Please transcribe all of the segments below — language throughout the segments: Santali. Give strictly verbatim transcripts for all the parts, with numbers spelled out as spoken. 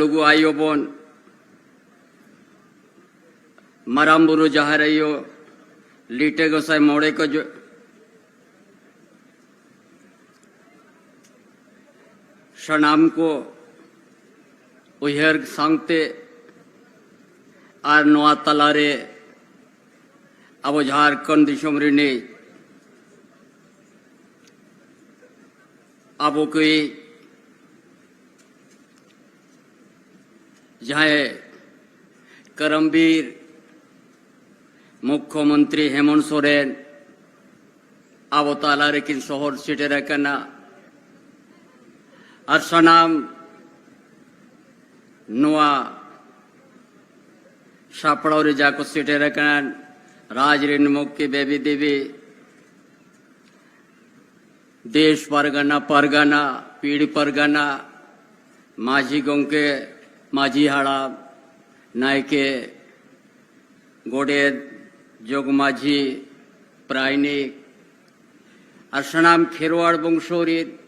ᱞᱩᱜᱩ ᱟᱭᱳ ᱵᱚᱱ, ᱢᱟᱨᱟᱝ ᱵᱩᱨᱩ, ᱡᱟᱦᱮᱨ ᱟᱭᱳ, ᱞᱤᱴᱟᱹ ᱜᱚᱸᱥᱟᱭ, ᱢᱚᱬᱮ ᱠᱚ ᱡᱚ-, ᱥᱟᱱᱟᱢ ᱠᱚ ᱩᱭᱦᱟᱹᱨ ᱥᱟᱶᱛᱮ ᱟᱨ ᱱᱚᱣᱟ ᱛᱟᱞᱟᱨᱮ ᱟᱵᱚ ᱡᱷᱟᱲᱠᱷᱚᱸᱰ ᱫᱤᱥᱚᱢ ᱨᱤᱱᱤᱡ ᱟᱵᱚ ᱠᱚᱭᱤᱡ ᱡᱟᱦᱟᱸᱭ ᱠᱟᱨᱟᱢᱵᱤᱨ ᱢᱩᱠᱷᱭᱚᱢᱚᱱᱛᱨᱤ ᱦᱮᱢᱚᱱᱛ ᱥᱚᱨᱮᱱ ᱟᱵᱚ ᱛᱟᱞᱟ ᱨᱮᱠᱤᱱ ᱥᱚᱦᱚᱨ ᱥᱮᱴᱮᱨ ᱟᱠᱟᱱᱟ᱾ ᱟᱨ ᱥᱟᱱᱟᱢ ᱱᱚᱣᱟ ᱥᱟᱯᱲᱟᱣ ᱨᱮ ᱡᱟ ᱠᱚ ᱥᱮᱴᱮᱨ ᱟᱠᱟᱱ, ᱨᱟᱡᱽ ᱨᱮᱱ ᱢᱩᱠᱷᱭᱚ ᱵᱮᱵᱤ ᱫᱮᱵᱤ, ᱫᱮᱥ ᱯᱟᱨᱜᱟᱱᱟ, ᱯᱟᱨᱜᱟᱱᱟ, ᱯᱤᱲ ᱯᱟᱨᱜᱟᱱᱟ, ᱢᱟᱹᱡᱷᱤ ᱜᱚᱢᱠᱮ, ᱢᱟᱹᱡᱷᱤ ᱦᱟᱲᱟᱢ, ᱱᱟᱭᱠᱮ, ᱜᱚᱰᱮᱛ, ᱡᱚᱜᱽ ᱢᱟᱹᱡᱷᱤ, ᱯᱟᱨᱟᱭᱱᱤᱠ, ᱟᱨ ᱥᱟᱱᱟᱢ ᱠᱷᱮᱨᱣᱟᱲ ᱵᱚᱝᱥᱚ ᱨᱤᱱ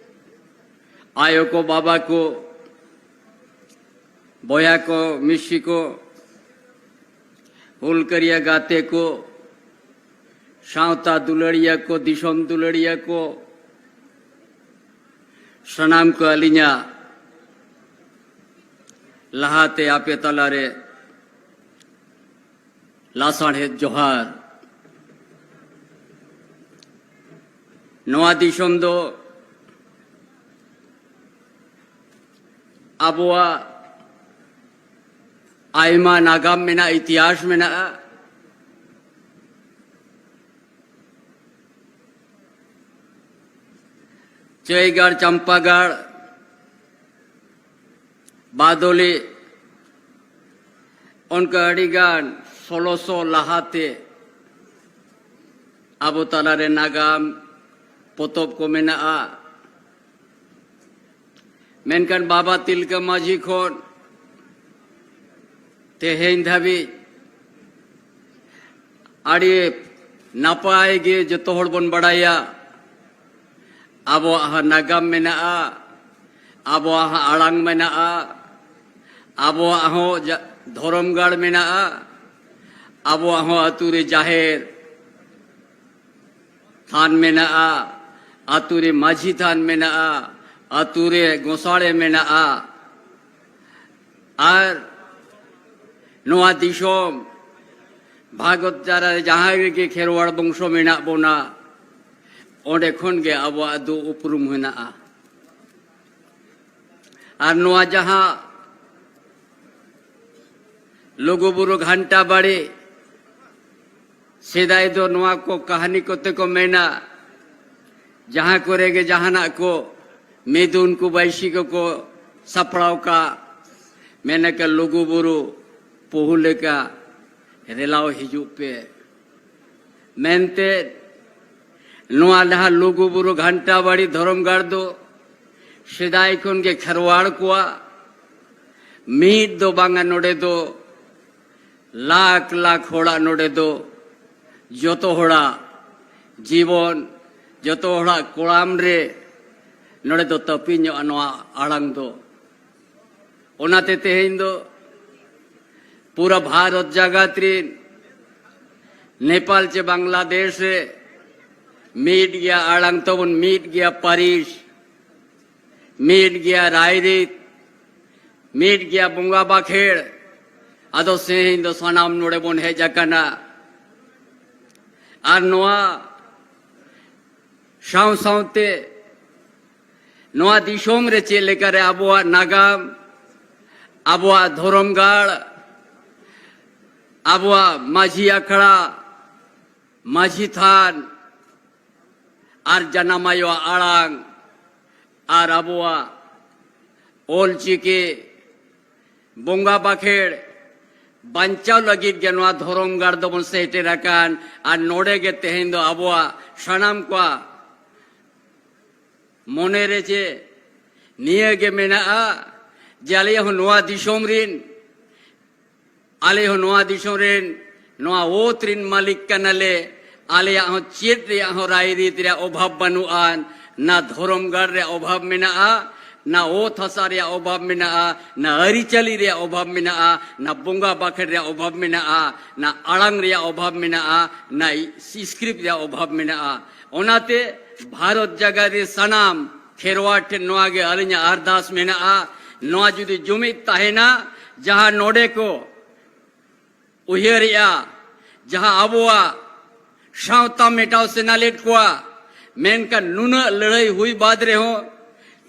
ᱟᱭᱳ ᱠᱚ, ᱵᱟᱵᱟ ᱠᱚ, ᱵᱚᱭᱦᱟ ᱠᱚ, ᱢᱤᱥᱤ ᱠᱚ, ᱦᱩᱞᱠᱟᱹᱨᱤᱭᱟᱹ ᱜᱟᱛᱮ ᱠᱚ, ᱥᱟᱶᱛᱟ ᱫᱩᱞᱟᱹᱲᱤᱭᱟᱹ ᱠᱚ, ᱫᱤᱥᱚᱢ ᱫᱩᱞᱟᱹᱲᱤᱭᱟᱹ ᱠᱚ, ᱥᱟᱱᱟᱢ ᱠᱚ ᱟᱹᱞᱤᱧᱟᱜ ᱞᱟᱦᱟᱛᱮ ᱟᱯᱮ ᱛᱟᱞᱟᱨᱮ ᱞᱟᱥᱟᱲᱦᱮᱫ ᱡᱚᱦᱟᱨ᱾ ᱱᱚᱣᱟ ᱫᱤᱥᱚᱢ ᱫᱚ ᱟᱵᱚᱣᱟᱜ ᱟᱭᱢᱟ ᱱᱟᱜᱟᱢ ᱢᱮᱱᱟᱜᱼᱟ, ᱤᱛᱤᱦᱟᱥ ᱢᱮᱱᱟᱜᱼᱟ᱾ ᱪᱟᱹᱭᱜᱟᱲ, ᱪᱟᱢᱯᱟᱜᱟᱲ, ᱵᱟᱫᱚᱞᱤ, ᱚᱱᱠᱟ ᱟᱹᱰᱤᱜᱟᱱ ᱥᱳᱞᱳᱥᱚ ᱞᱟᱦᱟᱛᱮ ᱟᱵᱚ ᱛᱟᱞᱟᱨᱮ ᱱᱟᱜᱟᱢ ᱯᱚᱛᱚᱵ ᱠᱚ ᱢᱮᱱᱟᱜᱼᱟ᱾ ᱢᱮᱱᱠᱷᱟᱱ ᱵᱟᱵᱟ ᱛᱤᱞᱠᱟᱹ ᱢᱟᱹᱡᱷᱤ ᱠᱷᱚᱱ ᱛᱮᱦᱮᱧ ᱫᱷᱟᱹᱵᱤᱡ ᱟᱹᱰᱤ ᱱᱟᱯᱟᱭ ᱜᱮ ᱡᱚᱛᱚ ᱦᱚᱲ ᱵᱚᱱ ᱵᱟᱲᱟᱭᱟ, ᱟᱵᱚᱣᱟᱜ ᱦᱚᱸ ᱱᱟᱜᱟᱢ ᱢᱮᱱᱟᱜᱼᱟ, ᱟᱵᱚᱣᱟᱜ ᱦᱚᱸ ᱟᱲᱟᱝ ᱢᱮᱱᱟᱜᱼᱟ, ᱟᱵᱚᱣᱟᱜ ᱦᱚᱸ ᱡᱟ-, ᱫᱷᱚᱨᱚᱢ ᱜᱟᱲ ᱢᱮᱱᱟᱜᱼᱟ, ᱟᱵᱚᱣᱟᱜ ᱦᱚᱸ ᱟᱹᱛᱩ ᱨᱮ ᱡᱟᱦᱮᱨ ᱛᱷᱟᱱ ᱢᱮᱱᱟᱜᱼᱟ, ᱟᱹᱛᱩ ᱨᱮ ᱢᱟᱹᱡᱷᱤ ᱛᱷᱟᱱ ᱢᱮᱱᱟᱜᱼᱟ, ᱟᱹᱛᱩ ᱨᱮ ᱜᱚᱸᱥᱟᱲᱮ ᱢᱮᱱᱟᱜᱼᱟ᱾ ᱟᱨ ᱱᱚᱣᱟ ᱫᱤᱥᱚᱢ ᱵᱷᱟᱨᱚᱛ ᱡᱟᱞᱟ ᱨᱮ ᱡᱟᱦᱟᱸ ᱨᱮᱜᱮ ᱠᱷᱮᱨᱣᱟᱲ ᱵᱚᱝᱥᱚ ᱢᱮᱱᱟᱜ ᱵᱚᱱᱟ, ᱚᱸᱰᱮ ᱠᱷᱚᱱ ᱜᱮ ᱟᱵᱚᱣᱟᱜ ᱫᱚ ᱩᱯᱨᱩᱢ ᱦᱮᱱᱟᱜᱼᱟ᱾ ᱟᱨ ᱱᱚᱣᱟ ᱡᱟᱦᱟᱸ ᱞᱩᱜᱩᱵᱩᱨᱩ ᱜᱷᱟᱱᱴᱟ ᱵᱟᱲᱮ, ᱥᱮᱫᱟᱭ ᱫᱚ ᱱᱚᱣᱟ ᱠᱚ ᱠᱟᱹᱦᱱᱤ ᱠᱚᱛᱮ ᱠᱚ ᱢᱮᱱᱟ, ᱡᱟᱦᱟᱸ ᱠᱚᱨᱮ ᱜᱮ ᱡᱟᱦᱟᱱᱟᱜ ᱠᱚ ᱢᱤᱫᱩᱱ ᱠᱚ ᱵᱟᱭᱥᱤ ᱠᱚᱠᱚ ᱥᱟᱯᱲᱟᱣ ᱠᱟᱜ, ᱢᱮᱱᱟᱠᱚ, "ᱞᱩᱜᱩᱵᱩᱨᱩ ᱯᱩᱦᱩ ᱞᱮᱠᱟ ᱨᱮᱞᱟᱣ ᱦᱤᱡᱩᱜ ᱯᱮ᱾" ᱢᱮᱱᱛᱮ ᱱᱚᱣᱟ ᱡᱟᱦᱟᱸ ᱞᱩᱜᱩᱵᱩᱨᱩ ᱜᱷᱟᱱᱴᱟ ᱵᱟᱲᱮ ᱫᱷᱚᱨᱚᱢ ᱜᱟᱲ ᱫᱚ ᱥᱮᱫᱟᱭ ᱠᱷᱚᱱ ᱜᱮ ᱠᱷᱮᱨᱣᱟᱲ ᱠᱚᱣᱟᱜ ᱢᱤᱫ ᱫᱚ ᱵᱟᱝᱟ, ᱱᱚᱰᱮ ᱫᱚ ᱞᱟᱠᱷ ᱞᱟᱠᱷ ᱦᱚᱲᱟᱜ ᱱᱚᱰᱮ ᱫᱚ ᱡᱚᱛᱚ ᱦᱚᱲᱟᱜ ᱡᱤᱵᱚᱱ, ᱡᱚᱛᱚ ᱦᱚᱲᱟᱜ ᱠᱚᱲᱟᱢ ᱨᱮ ᱱᱚᱰᱮ ᱫᱚ ᱛᱟᱹᱯᱤᱧᱚᱜᱼᱟ ᱱᱚᱣᱟ ᱟᱲᱟᱝ ᱫᱚ᱾ ᱚᱱᱟᱛᱮ ᱛᱮᱦᱮᱧ ᱫᱚ ᱯᱩᱨᱟᱹ ᱵᱷᱟᱨᱚᱛ ᱡᱟᱜᱟᱛ ᱨᱤᱱ ᱱᱮᱯᱟᱞ ᱪᱮ ᱵᱟᱝᱞᱟᱫᱮᱥ ᱨᱮ ᱢᱤᱫ ᱜᱮᱭᱟ ᱟᱲᱟᱝ ᱛᱟᱵᱚᱱ, ᱢᱤᱫ ᱜᱮᱭᱟ ᱯᱟᱹᱨᱤᱥ, ᱢᱤᱫ ᱜᱮᱭᱟ ᱨᱟᱭᱨᱤᱛ, ᱢᱤᱫ ᱜᱮᱭᱟ ᱵᱚᱸᱜᱟ ᱵᱟᱠᱷᱮᱲ᱾ ᱟᱫᱚ ᱛᱮᱦᱮᱧ ᱫᱚ ᱥᱟᱱᱟᱢ ᱱᱚᱰᱮ ᱵᱚᱱ ᱦᱮᱡ ᱟᱠᱟᱱᱟ᱾ ᱟᱨ ᱱᱚᱣᱟ ᱥᱟᱶ ᱥᱟᱶᱛᱮ ᱱᱚᱣᱟ ᱫᱤᱥᱚᱢ ᱨᱮ ᱪᱮᱫ ᱞᱮᱠᱟᱨᱮ ᱟᱵᱚᱣᱟᱜ ᱱᱟᱜᱟᱢ, ᱟᱵᱚᱣᱟᱜ ᱫᱷᱚᱨᱚᱢ ᱜᱟᱲ, ᱟᱵᱚᱣᱟᱜ ᱢᱟᱹᱡᱷᱤ ᱟᱠᱷᱲᱟ, ᱢᱟᱹᱡᱷᱤ ᱛᱷᱟᱱ, ᱟᱨ ᱡᱟᱱᱟᱢ ᱟᱭᱳᱣᱟᱜ ᱟᱲᱟᱝ, ᱟᱨ ᱟᱵᱚᱣᱟᱜ ᱚᱞ ᱪᱤᱠᱤ ᱵᱚᱸᱜᱟ ᱵᱟᱠᱷᱮᱲ ᱵᱟᱧᱪᱟᱣ ᱞᱟᱹᱜᱤᱫ ᱜᱮ ᱱᱚᱣᱟ ᱫᱷᱚᱨᱚᱢ ᱜᱟᱲ ᱫᱚᱵᱚᱱ ᱥᱮᱴᱮᱨ ᱟᱠᱟᱱ᱾ ᱟᱨ ᱱᱚᱰᱮ ᱜᱮ ᱛᱮᱦᱮᱧ ᱫᱚ ᱟᱵᱚᱣᱟᱜ ᱥᱟᱱᱟᱢ ᱠᱚᱣᱟᱜ ᱢᱚᱱᱮ ᱨᱮ ᱡᱮ ᱱᱤᱭᱟᱹ ᱜᱮ ᱢᱮᱱᱟᱜᱼᱟ ᱡᱮ ᱟᱞᱮ ᱦᱚᱸ ᱱᱚᱣᱟ ᱫᱤᱥᱚᱢ ᱨᱤᱱ, ᱟᱞᱮ ᱦᱚᱸ ᱱᱚᱣᱟ ᱫᱤᱥᱚᱢ ᱨᱮᱱ, ᱱᱚᱣᱟ ᱚᱛ ᱨᱮᱱ ᱢᱟᱹᱞᱤᱠ ᱠᱟᱱᱟᱞᱮ᱾ ᱟᱞᱮᱭᱟᱜ ᱦᱚᱸ ᱪᱮᱫ ᱨᱮᱭᱟᱜ ᱦᱚᱸ ᱨᱟᱭᱨᱤᱛ ᱨᱮᱭᱟᱜ ᱚᱵᱷᱟᱵᱽ ᱵᱟᱹᱱᱩᱜᱼᱟ, ᱱᱟ ᱫᱷᱚᱨᱚᱢ ᱜᱟᱲ ᱨᱮᱭᱟᱜ ᱚᱵᱷᱟᱵᱽ ᱢᱮᱱᱟᱜᱼᱟ, ᱱᱟ ᱚᱛ ᱦᱟᱥᱟ ᱨᱮᱭᱟᱜ ᱚᱵᱷᱟᱵᱽ ᱢᱮᱱᱟᱜᱼᱟ, ᱱᱟ ᱟᱹᱨᱤᱪᱟᱹᱞᱤ ᱨᱮᱭᱟᱜ ᱚᱵᱷᱟᱵᱽ ᱢᱮᱱᱟᱜᱼᱟ, ᱱᱟ ᱵᱚᱸᱜᱟ ᱵᱟᱠᱷᱮᱲ ᱨᱮᱭᱟᱜ ᱚᱵᱷᱟᱵᱽ ᱢᱮᱱᱟᱜᱼᱟ, ᱱᱟ ᱟᱲᱟᱝ ᱨᱮᱭᱟᱜ ᱚᱵᱷᱟᱵᱽ ᱢᱮᱱᱟᱜᱼᱟ, ᱱᱟ script ᱨᱮᱭᱟᱜ ᱚᱵᱷᱟᱵᱽ ᱢᱮᱱᱟᱜᱼᱟ᱾ ᱚᱱᱟᱛᱮ ᱵᱷᱟᱨᱚᱛ ᱡᱟᱜᱟᱛ ᱨᱮ ᱥᱟᱱᱟᱢ ᱠᱷᱮᱨᱣᱟᱲ ᱴᱷᱮᱱ ᱱᱚᱣᱟ ᱜᱮ ᱟᱹᱞᱤᱧᱟᱜ ᱟᱨᱫᱟᱥ ᱢᱮᱱᱟᱜᱼᱟ, ᱱᱚᱣᱟ ᱡᱩᱫᱤ ᱡᱩᱢᱤᱫ ᱛᱟᱦᱮᱱᱟ, ᱡᱟᱦᱟᱸ ᱱᱚᱰᱮ ᱠᱚ ᱩᱭᱦᱟᱹᱨᱮᱜᱼᱟ, ᱡᱟᱦᱟᱸ ᱟᱵᱚᱣᱟᱜ ᱥᱟᱶᱛᱟ ᱢᱮᱴᱟᱣ ᱥᱟᱱᱟ ᱞᱮᱫ ᱠᱚᱣᱟ, ᱢᱮᱱᱠᱷᱟᱱ ᱱᱩᱱᱟᱹᱜ ᱞᱟᱹᱲᱦᱟᱹᱭ ᱦᱩᱭ ᱵᱟᱫ ᱨᱮᱦᱚᱸ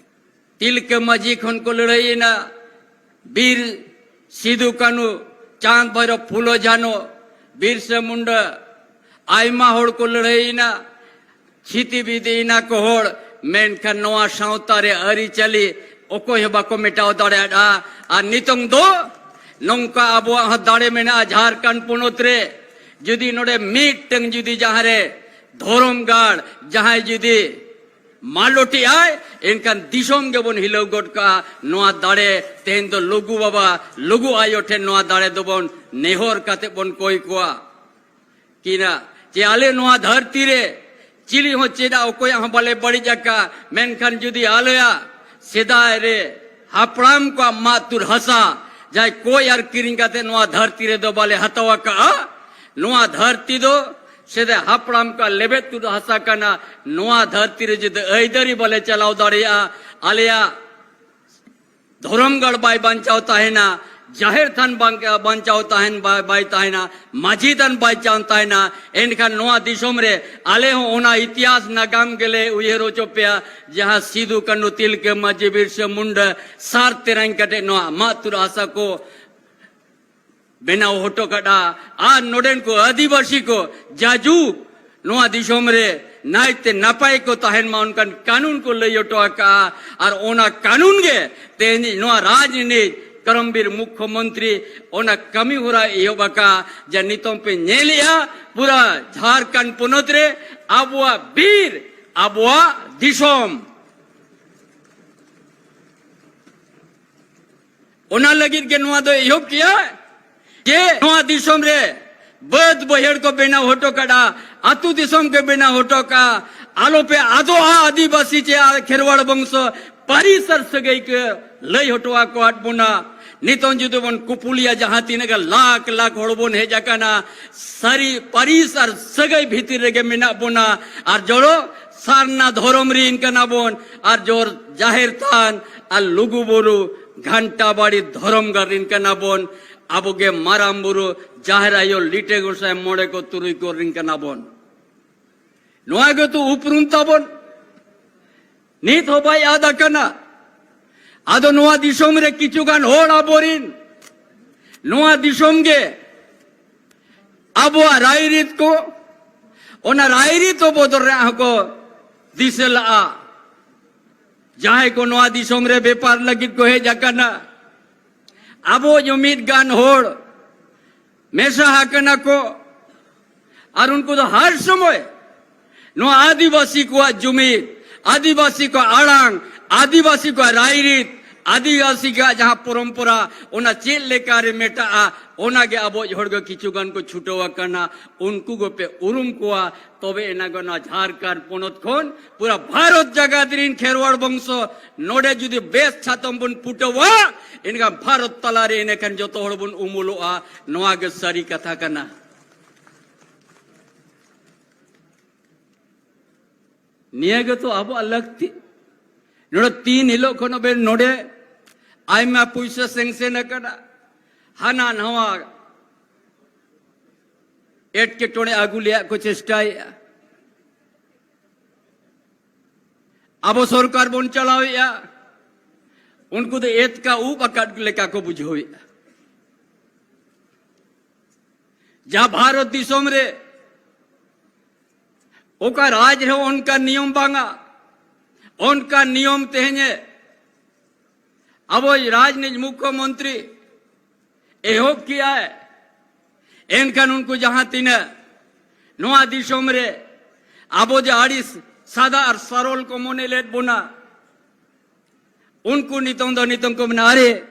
ᱛᱤᱞᱠᱟᱹ ᱢᱟᱹᱡᱷᱤ ᱠᱷᱚᱱ ᱠᱚ ᱞᱟᱹᱲᱦᱟᱹᱭᱮᱱᱟ, ᱵᱤᱨ ᱥᱤᱫᱩ ᱠᱟᱹᱱᱩ, ᱪᱟᱸᱫᱽ ᱵᱷᱟᱭᱨᱚ, ᱯᱷᱩᱞᱳ ᱡᱷᱟᱱᱳ, ᱵᱤᱨᱥᱟ ᱢᱩᱱᱰᱟ, ᱟᱭᱢᱟ ᱦᱚᱲ ᱠᱚ ᱞᱟᱹᱲᱦᱟᱹᱭᱮᱱᱟ, ᱪᱷᱤᱛᱤ ᱵᱤᱫᱤᱭᱮᱱᱟ ᱠᱚ ᱦᱚᱲ, ᱢᱮᱱᱠᱷᱟᱱ ᱱᱚᱣᱟ ᱥᱟᱶᱛᱟ ᱨᱮ ᱟᱹᱨᱤᱪᱟᱹᱞᱤ ᱚᱠᱚᱭ ᱦᱚᱸ ᱵᱟᱠᱚ ᱢᱮᱴᱟᱣ ᱫᱟᱲᱮᱭᱟᱫᱼᱟ᱾ ᱟᱨ ᱱᱤᱛᱚᱝ ᱫᱚ ᱱᱚᱝᱠᱟ ᱟᱵᱚᱣᱟᱜ ᱦᱚᱸ ᱫᱟᱲᱮ ᱢᱮᱱᱟᱜᱼᱟ ᱡᱷᱟᱲᱠᱷᱚᱸᱰ ᱯᱚᱱᱚᱛ ᱨᱮ᱾ ᱡᱩᱫᱤ ᱱᱚᱰᱮ ᱢᱤᱫᱴᱟᱝ ᱡᱩᱫᱤ ᱡᱟᱦᱟᱸ ᱨᱮ ᱫᱷᱚᱨᱚᱢ ᱜᱟᱲ ᱡᱟᱦᱟᱸᱭ ᱡᱩᱫᱤ ᱢᱟᱞᱚᱴᱮᱜᱼᱟᱭ, ᱮᱱᱠᱷᱟᱱ ᱫᱤᱥᱚᱢ ᱜᱮᱵᱚᱱ ᱦᱤᱞᱟᱹᱣ ᱜᱚᱫ ᱠᱟᱜᱼᱟ᱾ ᱱᱚᱣᱟ ᱫᱟᱲᱮ ᱛᱮᱦᱮᱧ ᱫᱚ ᱞᱩᱜᱩ ᱵᱟᱵᱟ, ᱞᱩᱜᱩ ᱟᱭᱳ ᱴᱷᱮᱱ ᱱᱚᱣᱟ ᱫᱟᱲᱮ ᱫᱚᱵᱚᱱ ᱱᱮᱦᱚᱨ ᱠᱟᱛᱮ ᱵᱚᱱ ᱠᱚᱭ ᱠᱚᱣᱟ᱾ ᱠᱤᱱᱟ ᱡᱮ ᱟᱞᱮ ᱱᱚᱣᱟ ᱫᱷᱟᱹᱨᱛᱤ ᱨᱮ ᱪᱤᱞᱤ ᱦᱚᱸ ᱪᱮᱫᱟᱜ ᱚᱠᱚᱭᱟᱜ ᱦᱚᱸ ᱵᱟᱞᱮ ᱵᱟᱹᱲᱤᱡ ᱟᱠᱟᱫ, ᱢᱮᱱᱠᱷᱟᱱ ᱡᱩᱫᱤ ᱟᱞᱮᱭᱟᱜ ᱥᱮᱫᱟᱭ ᱨᱮ ᱦᱟᱯᱲᱟᱢ ᱠᱚᱣᱟᱜ ᱢᱟᱜ ᱛᱩᱫ ᱦᱟᱥᱟ ᱡᱟᱦᱟᱸᱭ ᱠᱚᱭ ᱟᱨ ᱠᱤᱨᱤᱧ ᱠᱟᱛᱮ ᱱᱚᱣᱟ ᱫᱷᱟᱹᱨᱛᱤ ᱨᱮᱫᱚ ᱵᱟᱞᱮ ᱦᱟᱛᱟᱣ ᱟᱠᱟᱫᱼᱟ, ᱱᱚᱣᱟ ᱫᱷᱟᱹᱨᱛᱤ ᱫᱚ ᱥᱮᱫᱟᱭ ᱦᱟᱯᱲᱟᱢ ᱠᱚᱣᱟᱜ ᱞᱮᱵᱮᱫ ᱛᱩᱫ ᱦᱟᱥᱟ ᱠᱟᱱᱟ᱾ ᱱᱚᱣᱟ ᱫᱷᱟᱹᱨᱛᱤ ᱨᱮ ᱡᱩᱫᱤ ᱟᱹᱭᱫᱟᱹᱨᱤ ᱵᱟᱞᱮ ᱪᱟᱞᱟᱣ ᱫᱟᱲᱮᱭᱟᱜᱼᱟ, ᱟᱞᱮᱭᱟᱜ ᱫᱷᱚᱨᱚᱢ ᱜᱟᱲ ᱵᱟᱭ ᱵᱟᱧᱪᱟᱣ ᱛᱟᱦᱮᱱᱟ, ᱡᱟᱦᱮᱨ ᱛᱷᱟᱱ ᱵᱟᱝ, ᱵᱟᱧᱪᱟᱣ ᱛᱟᱦᱮᱱ, ᱵᱟᱭ, ᱵᱟᱭ ᱛᱟᱦᱮᱱᱟ, ᱢᱟᱹᱡᱷᱤ ᱛᱷᱟᱱ ᱵᱟᱭ ᱪᱟᱣ ᱛᱟᱦᱮᱱᱟ, ᱮᱱᱠᱷᱟᱱ ᱱᱚᱣᱟ ᱫᱤᱥᱚᱢ ᱨᱮ ᱟᱞᱮ ᱦᱚᱸ ᱚᱱᱟ ᱤᱛᱤᱦᱟᱥ ᱱᱟᱜᱟᱢ ᱜᱮᱞᱮ ᱩᱭᱦᱟᱹᱨ ᱦᱚᱪᱚ ᱯᱮᱭᱟ, ᱡᱟᱦᱟᱸ ᱥᱤᱫᱩ, ᱠᱟᱹᱱᱩ, ᱛᱤᱞᱠᱟᱹ ᱢᱟᱹᱡᱷᱤ, ᱵᱤᱨᱥᱟ ᱢᱩᱱᱰᱟ ᱥᱟᱨ ᱛᱮᱨᱟᱝ ᱠᱟᱛᱮ ᱱᱚᱣᱟ ᱢᱟᱜ ᱛᱩᱨ ᱦᱟᱥᱟ ᱠᱚ ᱵᱮᱱᱟᱣ ᱦᱚᱴᱚ ᱠᱟᱫᱼᱟ᱾ ᱟᱨ ᱱᱚᱰᱮᱱ ᱠᱚ ᱟᱹᱫᱤᱵᱟᱹᱥᱤ ᱠᱚ ᱡᱟᱡᱩᱜᱽ ᱱᱚᱣᱟ ᱫᱤᱥᱚᱢ ᱨᱮ ᱱᱟᱭᱛᱮ ᱱᱟᱯᱟᱭ ᱠᱚ ᱛᱟᱦᱮᱱ ᱢᱟ, ᱚᱱᱠᱟᱱ ᱠᱟᱹᱱᱩᱱ ᱠᱚ ᱞᱟᱹᱭ ᱦᱚᱴᱚ ᱟᱠᱟᱫᱼᱟ᱾ ᱟᱨ ᱚᱱᱟ ᱠᱟᱹᱱᱩᱱ ᱜᱮ ᱛᱮᱦᱮᱧ ᱱᱚᱣᱟ ᱨᱟᱡᱽᱱᱤᱛᱤ ᱠᱚᱨᱚᱢᱵᱤᱨ ᱢᱩᱠᱷᱭᱚ ᱢᱚᱱᱛᱨᱤ ᱚᱱᱟ ᱠᱟᱹᱢᱤ ᱦᱚᱨᱟ ᱮᱦᱚᱵ ᱟᱠᱟᱫᱼᱟ᱾ ᱡᱟ ᱱᱤᱛᱚᱝ ᱯᱮ ᱧᱮᱞᱮᱜᱼᱟ, ᱯᱩᱨᱟᱹ ᱡᱷᱟᱲᱠᱷᱚᱸᱰ ᱯᱚᱱᱚᱛ ᱨᱮ ᱟᱵᱚᱣᱟᱜ ᱵᱤᱨ, ᱟᱵᱚᱣᱟᱜ ᱫᱤᱥᱚᱢ, ᱚᱱᱟ ᱞᱟᱹᱜᱤᱫ ᱜᱮ ᱱᱚᱣᱟ ᱫᱚ ᱮᱦᱚᱵ ᱠᱮᱜᱼᱟ ᱡᱮ ᱱᱚᱣᱟ ᱫᱤᱥᱚᱢ ᱨᱮ ᱵᱟᱹᱫᱽ ᱵᱟᱹᱭᱦᱟᱹᱲ ᱠᱚ ᱵᱮᱱᱟᱣ ᱦᱚᱴᱚ ᱠᱟᱜᱼᱟ, ᱟᱹᱛᱩ ᱫᱤᱥᱚᱢ ᱠᱚ ᱵᱮᱱᱟᱣ ᱦᱚᱴᱚ ᱠᱟᱜᱼᱟ᱾ ᱟᱞᱚᱯᱮ ᱟᱫᱚᱜᱼᱟ, ᱟᱹᱫᱤᱵᱟᱹᱥᱤ ᱪᱮ ᱟᱨ ᱠᱷᱮᱨᱣᱟᱲ ᱵᱚᱝᱥᱚ ᱯᱟᱹᱨᱤᱥ ᱟᱨ ᱥᱟᱹᱜᱟᱹᱭ ᱠᱚ ᱞᱟᱹᱭ ᱦᱚᱴᱚ ᱟᱠᱟᱫ ᱵᱚᱱᱟ᱾ ᱱᱤᱛᱚᱝ ᱡᱩᱫᱤ ᱵᱚᱱ ᱠᱩᱯᱩᱞᱤᱭᱟ, ᱡᱟᱦᱟᱸ ᱛᱤᱱᱟᱹᱜ ᱜᱟᱱ ᱞᱟᱠᱷ ᱞᱟᱠᱷ ᱦᱚᱲ ᱵᱚᱱ ᱦᱮᱡ ᱟᱠᱟᱱᱟ, ᱥᱟᱹᱨᱤ ᱯᱟᱹᱨᱤᱥ ᱟᱨ ᱥᱟᱹᱜᱟᱹᱭ ᱵᱷᱤᱛᱤᱨ ᱨᱮᱜᱮ ᱢᱮᱱᱟᱜ ᱵᱚᱱᱟ᱾ ᱟᱨ ᱡᱚᱲᱚ ᱥᱟᱨᱱᱟ ᱫᱷᱚᱨᱚᱢ ᱨᱤᱱ ᱠᱟᱱᱟ ᱵᱚᱱ, ᱟᱨ ᱡᱚᱲ ᱡᱟᱦᱮᱨ ᱛᱷᱟᱱ ᱟᱨ ᱞᱩᱜᱩ ᱵᱩᱨᱩ ᱜᱷᱟᱱᱴᱟ ᱵᱟᱲᱤ ᱫᱷᱚᱨᱚᱢ ᱜᱟᱲ ᱨᱤᱱ ᱠᱟᱱᱟ ᱵᱚᱱ᱾ ᱟᱵᱚ ᱜᱮ ᱢᱟᱨᱟᱝ ᱵᱩᱨᱩ, ᱡᱟᱦᱮᱨ ᱟᱭᱳ, ᱞᱤᱴᱟᱹ ᱜᱚᱸᱥᱟᱭ, ᱢᱚᱬᱮ ᱠᱚ ᱛᱩᱨᱩᱭ ᱠᱚ ᱨᱤᱱ ᱠᱟᱱᱟ ᱵᱚᱱ᱾ ᱱᱚᱣᱟ ᱜᱮᱛᱚ ᱩᱯᱨᱩᱢ ᱛᱟᱵᱚᱱ᱾ ᱱᱤᱛ ᱦᱚᱸ ᱵᱟᱭ ᱟᱫ ᱟᱠᱟᱱᱟ᱾ ᱟᱫᱚ ᱱᱚᱣᱟ ᱫᱤᱥᱚᱢ ᱨᱮ ᱠᱤᱪᱷᱩ ᱜᱟᱱ ᱦᱚᱲ ᱟᱵᱚᱨᱤᱱ ᱱᱚᱣᱟ ᱫᱤᱥᱚᱢ ᱜᱮ ᱟᱵᱚᱣᱟᱜ ᱨᱟᱭᱨᱤᱛ ᱠᱚ, ᱚᱱᱟ ᱨᱟᱭᱨᱤᱛ ᱦᱚᱸ ᱵᱚᱫᱚᱞ ᱨᱮᱭᱟᱜ ᱦᱚᱸᱠᱚ ᱫᱤᱥᱟᱹ ᱞᱟᱜᱼᱟ᱾ ᱡᱟᱦᱟᱸᱭ ᱠᱚ ᱱᱚᱣᱟ ᱫᱤᱥᱚᱢ ᱨᱮ ᱵᱮᱯᱟᱨ ᱞᱟᱹᱜᱤᱫ ᱠᱚ ᱦᱮᱡ ᱟᱠᱟᱱᱟ, ᱟᱵᱚ ᱡᱩᱢᱤᱫ ᱜᱟᱱ ᱦᱚᱲ ᱢᱮᱥᱟ ᱟᱠᱟᱱᱟ ᱠᱚ᱾ ᱟᱨ ᱩᱱᱠᱩ ᱫᱚ ᱦᱟᱨ ᱥᱚᱢᱚᱭ ᱱᱚᱣᱟ ᱟᱹᱫᱤᱵᱟᱹᱥᱤ ᱠᱚᱣᱟᱜ ᱡᱩᱢᱤᱫ, ᱟᱹᱫᱤᱵᱟᱹᱥᱤ ᱠᱚᱣᱟᱜ ᱟᱲᱟᱝ, ᱟᱹᱫᱤᱵᱟᱹᱥᱤ ᱠᱚᱣᱟᱜ ᱨᱟᱭᱨᱤᱛ, ᱟᱹᱫᱤᱵᱟᱹᱥᱤ ᱠᱚᱣᱟᱜ ᱡᱟᱦᱟᱸ ᱯᱚᱨᱚᱢᱯᱚᱨᱟ, ᱚᱱᱟ ᱪᱮᱫ ᱞᱮᱠᱟ ᱨᱮ ᱢᱮᱴᱟᱜᱼᱟ, ᱚᱱᱟ ᱜᱮ ᱟᱵᱚ ᱦᱚᱲ ᱜᱮ ᱠᱤᱪᱷᱩ ᱜᱟᱱ ᱠᱚ ᱪᱷᱩᱴᱟᱹᱣ ᱟᱠᱟᱱᱟ᱾ ᱩᱱᱠᱩ ᱜᱮᱯᱮ ᱩᱨᱩᱢ ᱠᱚᱣᱟ, ᱛᱚᱵᱮ ᱮᱱᱟᱝ ᱜᱮ ᱱᱚᱣᱟ ᱡᱷᱟᱨᱠᱷᱚᱸᱰ ᱯᱚᱱᱚᱛ ᱠᱷᱚᱱ ᱯᱩᱨᱟᱹ ᱵᱷᱟᱨᱚᱛ ᱡᱟᱠᱟᱛ ᱨᱤᱱ ᱠᱷᱮᱨᱣᱟᱲ ᱵᱚᱝᱥᱚ ᱱᱚᱰᱮ ᱡᱩᱫᱤ ᱵᱮᱥ ᱪᱷᱟᱛᱚᱢ ᱵᱚᱱ ᱯᱩᱴᱟᱹᱣᱟ, ᱮᱱᱠᱷᱟᱱ ᱵᱷᱟᱨᱚᱛ ᱛᱟᱞᱟᱨᱮ ᱮᱱᱮᱠᱷᱟᱱ ᱡᱚᱛᱚ ᱦᱚᱲ ᱵᱚᱱ ᱩᱢᱩᱞᱚᱜᱼᱟ᱾ ᱱᱚᱣᱟ ᱜᱮ ᱥᱟᱹᱨᱤ ᱠᱟᱛᱷᱟ ᱠᱟᱱᱟ᱾ ᱱᱤᱭᱟᱹ ᱜᱮᱛᱚ ᱟᱵᱚᱣᱟᱜ ᱞᱟᱹᱠᱛᱤ᱾ ᱱᱚᱰᱮ ᱛᱤᱱ ᱦᱤᱞᱳᱜ ᱠᱷᱚᱱ ᱟᱵᱮᱱ ᱱᱚᱰᱮ ᱟᱭᱢᱟ ᱯᱩᱭᱥᱟᱹ sanction ᱟᱠᱟᱱᱟ, ᱦᱟᱱᱟ ᱱᱟᱣᱟ ᱮᱴᱠᱮᱴᱚᱬᱮ ᱟᱹᱜᱩ ᱨᱮᱭᱟᱜ ᱠᱚ ᱪᱮᱥᱴᱟᱭᱮᱫᱼᱟ᱾ ᱟᱵᱚ ᱥᱚᱨᱠᱟᱨ ᱵᱚᱱ ᱪᱟᱞᱟᱣᱮᱫᱼᱟ, ᱩᱱᱠᱩ ᱫᱚ ᱮᱛᱠᱟ ᱩᱵ ᱟᱠᱟᱫ ᱞᱮᱠᱟ ᱠᱚ ᱵᱩᱡᱷᱟᱹᱣᱮᱫᱼᱟ᱾ ᱡᱟ ᱵᱷᱟᱨᱚᱛ ᱫᱤᱥᱚᱢ ᱨᱮ ᱚᱠᱟ ᱨᱟᱡᱽ ᱨᱮᱦᱚᱸ ᱚᱱᱠᱟ ᱱᱤᱭᱚᱢ ᱵᱟᱝᱟ, ᱚᱱᱠᱟ ᱱᱤᱭᱚᱢ ᱛᱮᱦᱮᱧᱮ ᱟᱵᱚᱭᱤᱡ ᱨᱟᱡᱽᱱᱤᱛ ᱢᱩᱠᱷᱭᱚᱢᱚᱱᱛᱨᱤ ᱮᱦᱚᱵ ᱠᱮᱜᱼᱟᱭ᱾ ᱮᱱᱠᱷᱟᱱ ᱩᱱᱠᱩ ᱡᱟᱦᱟᱸ ᱛᱤᱱᱟᱹᱜ ᱱᱚᱣᱟ ᱫᱤᱥᱚᱢ ᱨᱮ ᱟᱵᱚ ᱡᱮ ᱟᱹᱰᱤ ᱥᱟᱫᱟ ᱟᱨ ᱥᱟᱨᱚᱞ ᱠᱚ ᱢᱚᱱᱮ ᱞᱮᱫ ᱵᱚᱱᱟ, ᱩᱱᱠᱩ ᱱᱤᱛᱚᱝ ᱫᱚ ᱱᱤᱛᱚᱝ ᱠᱚ ᱢᱮᱱᱟ, ᱟᱨᱮ,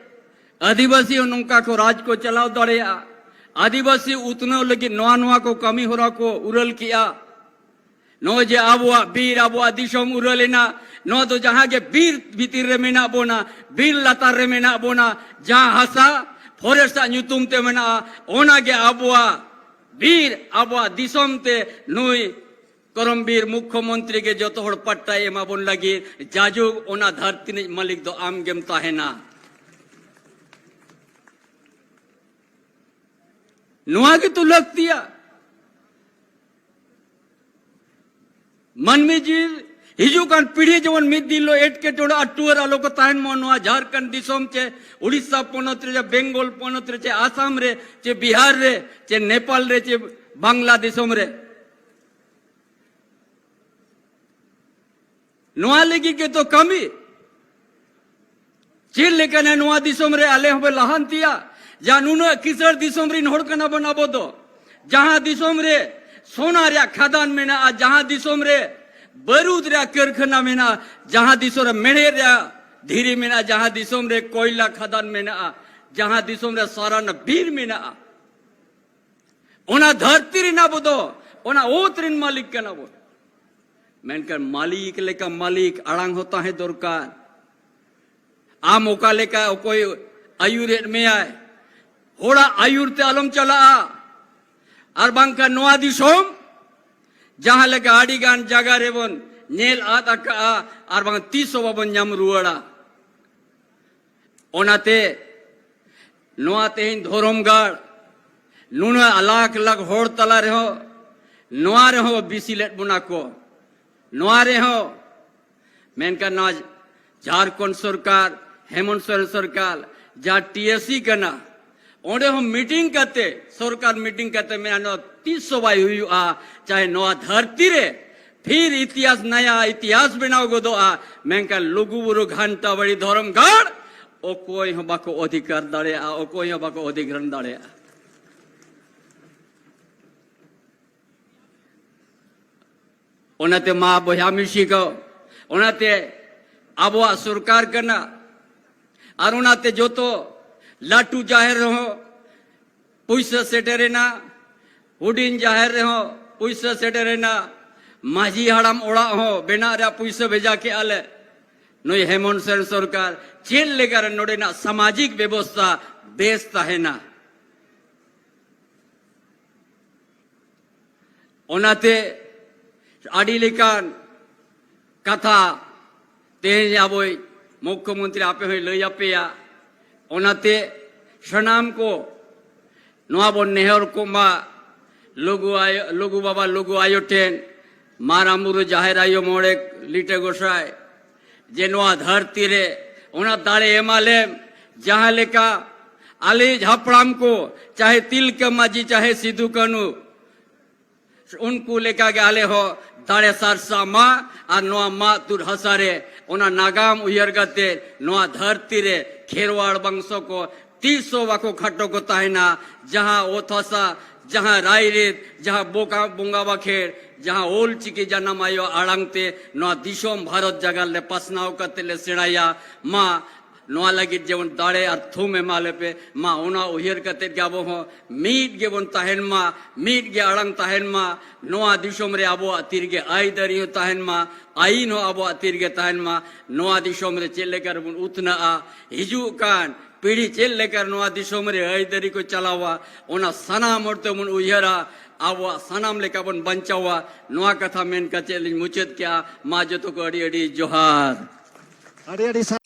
ᱟᱹᱫᱤᱵᱟᱹᱥᱤ ᱦᱚᱸ ᱱᱚᱝᱠᱟ ᱠᱚ ᱨᱟᱡᱽ ᱠᱚ ᱪᱟᱞᱟᱣ ᱫᱟᱲᱮᱭᱟᱜᱼᱟ, ᱟᱹᱫᱤᱵᱟᱹᱥᱤ ᱩᱛᱱᱟᱹᱣ ᱞᱟᱹᱜᱤᱫ ᱱᱚᱣᱟ ᱱᱚᱣᱟ ᱠᱚ ᱠᱟᱹᱢᱤ ᱦᱚᱨᱟ ᱠᱚ ᱩᱨᱟᱹᱞ ᱠᱮᱜᱼᱟ᱾ ᱱᱚᱜᱼᱚᱭ ᱡᱮ ᱟᱵᱚᱣᱟᱜ ᱵᱤᱨ, ᱟᱵᱚᱣᱟᱜ ᱫᱤᱥᱚᱢ ᱩᱨᱟᱹᱞ ᱮᱱᱟ, ᱱᱚᱣᱟ ᱫᱚ ᱡᱟᱦᱟᱸ ᱜᱮ ᱵᱤᱨ ᱵᱷᱤᱛᱤᱨ ᱨᱮ ᱢᱮᱱᱟᱜ ᱵᱚᱱᱟ, ᱵᱤᱨ ᱞᱟᱛᱟᱨ ᱨᱮ ᱢᱮᱱᱟᱜ ᱵᱚᱱᱟ, ᱡᱟᱦᱟᱸ ᱦᱟᱥᱟ ᱯᱷᱚᱨᱮᱥᱴ ᱟᱜ ᱧᱩᱛᱩᱢ ᱛᱮ ᱢᱮᱱᱟᱜᱼᱟ, ᱚᱱᱟ ᱜᱮ ᱟᱵᱚᱣᱟᱜ ᱵᱤᱨ, ᱟᱵᱚᱣᱟᱜ ᱫᱤᱥᱚᱢ ᱛᱮ ᱱᱩᱭ ᱠᱚᱨᱚᱢ ᱵᱤᱨ ᱢᱩᱠᱷᱭᱚ ᱢᱚᱱᱛᱨᱤ ᱜᱮ ᱡᱚᱛᱚ ᱦᱚᱲ ᱯᱟᱴᱴᱟᱭ ᱮᱢᱟ ᱵᱚᱱ ᱞᱟᱹᱜᱤᱫ, ᱡᱟᱡᱩᱜᱽ ᱚᱱᱟ ᱫᱷᱟᱹᱨᱛᱤ ᱨᱤᱱᱤᱡ ᱢᱟᱹᱞᱤᱠ ᱫᱚ ᱟᱢ ᱜᱮᱢ ᱛᱟᱦᱮᱱᱟ᱾ ᱱᱚᱣᱟ ᱜᱮᱛᱚ ᱞᱟᱹᱠᱛᱤᱭᱟ᱾ ᱢᱟᱹᱱᱢᱤ ᱡᱤᱣᱤ ᱦᱤᱡᱩᱜ ᱠᱟᱱ ᱯᱤᱲᱦᱤ ᱡᱮᱢᱚᱱ ᱢᱤᱫ ᱫᱤᱱ ᱦᱤᱞᱳᱜ ᱮᱴᱠᱮᱴᱚᱬᱮ ᱟᱨ ᱴᱩᱣᱟᱹᱨ ᱟᱞᱚ ᱠᱚ ᱛᱟᱦᱮᱱ ᱢᱟ, ᱱᱚᱣᱟ ᱡᱷᱟᱲᱠᱷᱚᱸᱰ ᱫᱤᱥᱚᱢ ᱪᱮ ᱩᱲᱤᱥᱥᱟ ᱯᱚᱱᱚᱛ ᱨᱮ ᱪᱮ ᱵᱮᱝᱜᱚᱞ ᱯᱚᱱᱚᱛ ᱨᱮ ᱪᱮ ᱟᱥᱟᱢ ᱨᱮ ᱪᱮ ᱵᱤᱦᱟᱨ ᱨᱮ ᱪᱮ ᱱᱮᱯᱟᱞ ᱨᱮ ᱪᱮ ᱵᱟᱝᱞᱟ ᱫᱤᱥᱚᱢ ᱨᱮ᱾ ᱱᱚᱣᱟ ᱞᱟᱹᱜᱤᱫ ᱜᱮᱛᱚ ᱠᱟᱹᱢᱤ᱾ ᱪᱮᱫ ᱞᱮᱠᱟᱱᱟ ᱱᱚᱣᱟ ᱫᱤᱥᱚᱢ ᱨᱮ ᱟᱞᱮ ᱦᱚᱸᱵᱚ ᱞᱟᱦᱟᱱᱛᱤᱭᱟ? ᱡᱟ ᱱᱩᱱᱟᱹᱜ ᱠᱤᱥᱟᱹᱬ ᱫᱤᱥᱚᱢ ᱨᱤᱱ ᱦᱚᱲ ᱠᱟᱱᱟ ᱵᱚᱱ ᱟᱵᱚ ᱫᱚ, ᱡᱟᱦᱟᱸ ᱫᱤᱥᱚᱢ ᱨᱮ ᱥᱚᱱᱟ ᱨᱮᱭᱟᱜ ᱠᱷᱟᱫᱟᱱ ᱢᱮᱱᱟᱜᱼᱟ, ᱡᱟᱦᱟᱸ ᱫᱤᱥᱚᱢ ᱨᱮ ᱵᱟᱹᱨᱩᱫ ᱨᱮᱭᱟᱜ ᱠᱟᱹᱨᱠᱷᱟᱱᱟ ᱢᱮᱱᱟᱜᱼᱟ, ᱡᱟᱦᱟᱸ ᱫᱤᱥᱚᱢ ᱨᱮ ᱢᱮᱬᱦᱮᱫ ᱨᱮᱭᱟᱜ ᱫᱷᱤᱨᱤ ᱢᱮᱱᱟᱜᱼᱟ, ᱡᱟᱦᱟᱸ ᱫᱤᱥᱚᱢ ᱨᱮ ᱠᱚᱭᱞᱟ ᱠᱷᱟᱫᱟᱱ ᱢᱮᱱᱟᱜᱼᱟ, ᱡᱟᱦᱟᱸ ᱫᱤᱥᱚᱢ ᱨᱮ ᱥᱟᱨᱟᱱᱟ ᱵᱤᱨ ᱢᱮᱱᱟᱜᱼᱟ, ᱚᱱᱟ ᱫᱷᱟᱹᱨᱛᱤ ᱨᱮᱱ ᱟᱵᱚ ᱫᱚ, ᱚᱱᱟ ᱚᱛ ᱨᱮᱱ ᱢᱟᱹᱞᱤᱠ ᱠᱟᱱᱟ ᱵᱚᱱ᱾ ᱢᱮᱱᱠᱷᱟᱱ ᱢᱟᱹᱞᱤᱠ ᱞᱮᱠᱟ ᱢᱟᱹᱞᱤᱠ ᱟᱲᱟᱝ ᱦᱚᱸ ᱛᱟᱦᱮᱸ ᱫᱚᱨᱠᱟᱨ᱾ ᱟᱢ ᱚᱠᱟ ᱞᱮᱠᱟ ᱚᱠᱚᱭ ᱟᱹᱭᱩᱨᱮᱫ ᱢᱮᱭᱟᱭ, ᱦᱚᱲᱟᱜ ᱟᱹᱭᱩᱨ ᱛᱮ ᱟᱞᱚᱢ ᱪᱟᱞᱟᱜᱼᱟ᱾ ᱟᱨ ᱵᱟᱝᱠᱷᱟᱱ ᱱᱚᱣᱟ ᱫᱤᱥᱚᱢ ᱡᱟᱦᱟᱸ ᱞᱮᱠᱟ ᱟᱹᱰᱤ ᱜᱟᱱ ᱡᱟᱭᱜᱟ ᱨᱮᱵᱚᱱ ᱧᱮᱞ ᱟᱫ ᱟᱠᱟᱜᱼᱟ, ᱟᱨ ᱵᱟᱝ ᱛᱤᱥ ᱦᱚᱸ ᱵᱟᱵᱚᱱ ᱧᱟᱢ ᱨᱩᱣᱟᱹᱲᱟ᱾ ᱚᱱᱟᱛᱮ ᱱᱚᱣᱟ ᱛᱮᱦᱮᱧ ᱫᱷᱚᱨᱚᱢ ᱜᱟᱲ ᱱᱩᱱᱟᱹᱜ ᱞᱟᱠᱷ ᱞᱟᱠᱷ ᱦᱚᱲ ᱛᱟᱞᱟ ᱨᱮᱦᱚᱸ, ᱱᱚᱣᱟ ᱨᱮᱦᱚᱸ ᱵᱤᱥᱤ ᱞᱮᱫ ᱵᱚᱱᱟ ᱠᱚ, ᱱᱚᱣᱟ ᱨᱮᱦᱚᱸ᱾ ᱢᱮᱱᱠᱷᱟᱱ ᱱᱚᱣᱟ ᱡᱷᱟᱲᱠᱷᱚᱸᱰ ᱥᱚᱨᱠᱟᱨ, ᱦᱮᱢᱚᱱᱛ ᱥᱚᱨᱮᱱ ᱥᱚᱨᱠᱟᱨ, ᱡᱟᱦᱟᱸ ᱴᱤ ᱮᱥ ᱥᱤ ᱠᱟᱱᱟ, ᱚᱸᱰᱮ ᱦᱚᱸ ᱢᱤᱴᱤᱝ ᱠᱟᱛᱮ, ᱥᱚᱨᱠᱟᱨ ᱢᱤᱴᱤᱝ ᱠᱟᱛᱮ ᱢᱮᱱᱟ, ᱱᱚᱣᱟ ᱛᱤᱥ ᱦᱚᱸ ᱵᱟᱭ ᱦᱩᱭᱩᱜᱼᱟ, ᱪᱟᱦᱮ ᱱᱚᱣᱟ ᱫᱷᱟᱹᱨᱛᱤ ᱨᱮ ᱯᱷᱤᱨ ᱤᱛᱤᱦᱟᱥ, ᱱᱟᱭᱟ ᱤᱛᱤᱦᱟᱥ ᱵᱮᱱᱟᱣ ᱜᱚᱫᱚᱜᱼᱟ᱾ ᱢᱮᱱᱠᱷᱟᱱ ᱞᱩᱜᱩᱵᱩᱨᱩ ᱜᱷᱟᱱᱴᱟ ᱵᱟᱲᱤ ᱫᱷᱚᱨᱚᱢ ᱜᱟᱲ ᱚᱠᱚᱭ ᱦᱚᱸ ᱵᱟᱠᱚ ᱚᱫᱷᱤᱠᱟᱨ ᱫᱟᱲᱮᱭᱟᱜᱼᱟ, ᱚᱠᱚᱭ ᱦᱚᱸ ᱵᱟᱠᱚ ᱚᱫᱷᱤᱜᱨᱚᱦᱚᱱ ᱫᱟᱲᱮᱭᱟᱜᱼᱟ᱾ ᱚᱱᱟᱛᱮ ᱢᱟ ᱵᱚᱭᱦᱟ ᱢᱤᱥᱤ ᱠᱚ, ᱚᱱᱟᱛᱮ ᱟᱵᱚᱣᱟᱜ ᱥᱚᱨᱠᱟᱨ ᱠᱟᱱᱟ, ᱟᱨ ᱚᱱᱟᱛᱮ ᱡᱚᱛᱚ ᱞᱟᱹᱴᱩ ᱡᱟᱦᱮᱨ ᱨᱮᱦᱚᱸ ᱯᱩᱭᱥᱟᱹ ᱥᱮᱴᱮᱨᱮᱱᱟ, ᱦᱩᱰᱤᱧ ᱡᱟᱦᱮᱨ ᱨᱮᱦᱚᱸ ᱯᱩᱭᱥᱟᱹ ᱥᱮᱴᱮᱨᱮᱱᱟ, ᱢᱟᱹᱡᱷᱤ ᱦᱟᱲᱟᱢ ᱚᱲᱟᱜ ᱦᱚᱸ ᱵᱮᱱᱟᱜ ᱨᱮᱭᱟᱜ ᱯᱩᱭᱥᱟᱹ ᱵᱷᱮᱡᱟ ᱠᱮᱜᱼᱟ ᱞᱮ᱾ ᱱᱩᱭ ᱦᱮᱢᱚᱱᱛ ᱥᱚᱨᱮᱱ ᱥᱚᱨᱠᱟᱨ ᱪᱮᱫ ᱞᱮᱠᱟᱨᱮ ᱱᱚᱰᱮᱱᱟᱜ ᱥᱟᱢᱟᱡᱤᱠ ᱵᱮᱵᱚᱥᱛᱷᱟ ᱵᱮᱥ ᱛᱟᱦᱮᱱᱟ, ᱚᱱᱟᱛᱮ ᱟᱹᱰᱤ ᱞᱮᱠᱟᱱ ᱠᱟᱛᱷᱟ ᱛᱮᱦᱮᱧ ᱟᱵᱚᱭ ᱢᱩᱠᱷᱭᱚᱢᱚᱱᱛᱨᱤ ᱟᱯᱮ ᱦᱚᱸᱭ ᱞᱟᱹᱭ ᱟᱯᱮᱭᱟ᱾ ᱚᱱᱟᱛᱮ ᱥᱟᱱᱟᱢ ᱠᱚ ᱱᱚᱣᱟ ᱵᱚᱱ ᱱᱮᱦᱚᱨ ᱠᱚᱜ ᱢᱟ, ᱞᱩᱜᱩ ᱟᱭᱳ, ᱞᱩᱜᱩ ᱵᱟᱵᱟ, ᱞᱩᱜᱩ ᱟᱭᱳ ᱴᱷᱮᱱ, ᱢᱟᱨᱟᱝ ᱵᱩᱨᱩ, ᱡᱟᱦᱮᱨ ᱟᱭᱳ, ᱢᱚᱬᱮ ᱞᱤᱴᱟᱹ ᱜᱚᱸᱥᱟᱭ, ᱡᱮ ᱱᱚᱣᱟ ᱫᱷᱟᱹᱨᱛᱤ ᱨᱮ ᱚᱱᱟ ᱫᱟᱲᱮ ᱮᱢᱟ ᱞᱮᱢ, ᱡᱟᱦᱟᱸ ᱞᱮᱠᱟ ᱟᱞᱮ ᱦᱟᱯᱲᱟᱢ ᱠᱚ ᱪᱟᱦᱮ ᱛᱤᱞᱠᱟᱹ ᱢᱟᱹᱡᱷᱤ, ᱪᱟᱦᱮ ᱥᱤᱫᱩ ᱠᱟᱹᱱᱩ, ᱩᱱᱠᱩ ᱞᱮᱠᱟᱜᱮ ᱟᱞᱮ ᱦᱚᱸ ᱫᱟᱲᱮ ᱥᱟᱨᱥᱟᱜ ᱢᱟ᱾ ᱟᱨ ᱱᱚᱣᱟ ᱢᱟᱜ ᱛᱩᱨ ᱦᱟᱥᱟ ᱨᱮ ᱚᱱᱟ ᱱᱟᱜᱟᱢ ᱩᱭᱦᱟᱹᱨ ᱠᱟᱛᱮ ᱱᱚᱣᱟ ᱫᱷᱟᱹᱨᱛᱤ ᱨᱮ ᱠᱷᱮᱨᱣᱟᱲ ᱵᱚᱝᱥᱚ ᱠᱚ ᱛᱤᱥ ᱦᱚᱸ ᱵᱟᱠᱚ ᱠᱷᱟᱴᱚ ᱠᱚ ᱛᱟᱦᱮᱱᱟ᱾ ᱡᱟᱦᱟᱸ ᱚᱛ ᱦᱟᱥᱟ, ᱡᱟᱦᱟᱸ ᱨᱟᱭᱨᱤᱛ, ᱡᱟᱦᱟᱸ ᱵᱚᱠᱟ-, ᱵᱚᱸᱜᱟ ᱵᱟᱠᱷᱮᱲ, ᱡᱟᱦᱟᱸ ᱚᱞ ᱪᱤᱠᱤ ᱡᱟᱱᱟᱢ ᱟᱭᱳ ᱟᱲᱟᱝ ᱛᱮ ᱱᱚᱣᱟ ᱫᱤᱥᱚᱢ ᱵᱷᱟᱨᱚᱛ ᱡᱟᱜᱟᱛ ᱞᱮ ᱯᱟᱥᱱᱟᱣ ᱠᱟᱛᱮ ᱞᱮ ᱥᱮᱬᱟᱭᱟ᱾ ᱢᱟ ᱱᱚᱣᱟ ᱞᱟᱹᱜᱤᱫ ᱡᱮᱢᱚᱱ ᱫᱟᱲᱮ ᱟᱨ ᱛᱷᱩᱢ ᱮᱢᱟ ᱞᱮᱯᱮ, ᱢᱟ ᱚᱱᱟ ᱩᱭᱦᱟᱹᱨ ᱠᱟᱛᱮ ᱜᱮ ᱟᱵᱚ ᱦᱚᱸ ᱢᱤᱫ ᱜᱮᱵᱚᱱ ᱛᱟᱦᱮᱱ ᱢᱟ, ᱢᱤᱫ ᱜᱮ ᱟᱲᱟᱝ ᱛᱟᱦᱮᱱ ᱢᱟ᱾ ᱱᱚᱣᱟ ᱫᱤᱥᱚᱢ ᱨᱮ ᱟᱵᱚᱣᱟᱜ ᱛᱤ ᱨᱮᱜᱮ ᱟᱹᱭᱫᱟᱹᱨᱤ ᱦᱚᱸ ᱛᱟᱦᱮᱱ ᱢᱟ, ᱟᱹᱭᱤᱱ ᱦᱚᱸ ᱟᱵᱚᱣᱟᱜ ᱛᱤ ᱨᱮᱜᱮ ᱛᱟᱦᱮᱱ ᱢᱟ᱾ ᱱᱚᱣᱟ ᱫᱤᱥᱚᱢ ᱨᱮ ᱪᱮᱫ ᱞᱮᱠᱟ ᱨᱮᱵᱚᱱ ᱩᱛᱱᱟᱹᱜᱼᱟ, ᱦᱤᱡᱩᱜ ᱠᱟᱱ ᱯᱤᱲᱦᱤ ᱪᱮᱫ ᱞᱮᱠᱟ ᱱᱚᱣᱟ ᱫᱤᱥᱚᱢ ᱨᱮ ᱟᱹᱭᱫᱟᱹᱨᱤ ᱠᱚ ᱪᱟᱞᱟᱣᱟ, ᱚᱱᱟ ᱥᱟᱱᱟᱢ ᱦᱚᱲ ᱛᱮᱵᱚᱱ ᱩᱭᱦᱟᱹᱨᱟ, ᱟᱵᱚᱣᱟᱜ ᱥᱟᱱᱟᱢ ᱞᱮᱠᱟ ᱵᱚᱱ ᱵᱟᱧᱪᱟᱣᱟ᱾ ᱱᱚᱣᱟ ᱠᱟᱛᱷᱟ ᱢᱮᱱ ᱠᱟᱛᱮ ᱞᱤᱧ ᱢᱩᱪᱟᱹᱫ ᱠᱮᱜᱼᱟ᱾ ᱢᱟ ᱡᱚᱛᱚ ᱠᱚ ᱟᱹᱰᱤ ᱟᱹᱰᱤ ᱡᱚᱦᱟᱨ᱾ ᱟᱹᱰᱤ ᱟᱹᱰᱤ ᱥᱟ-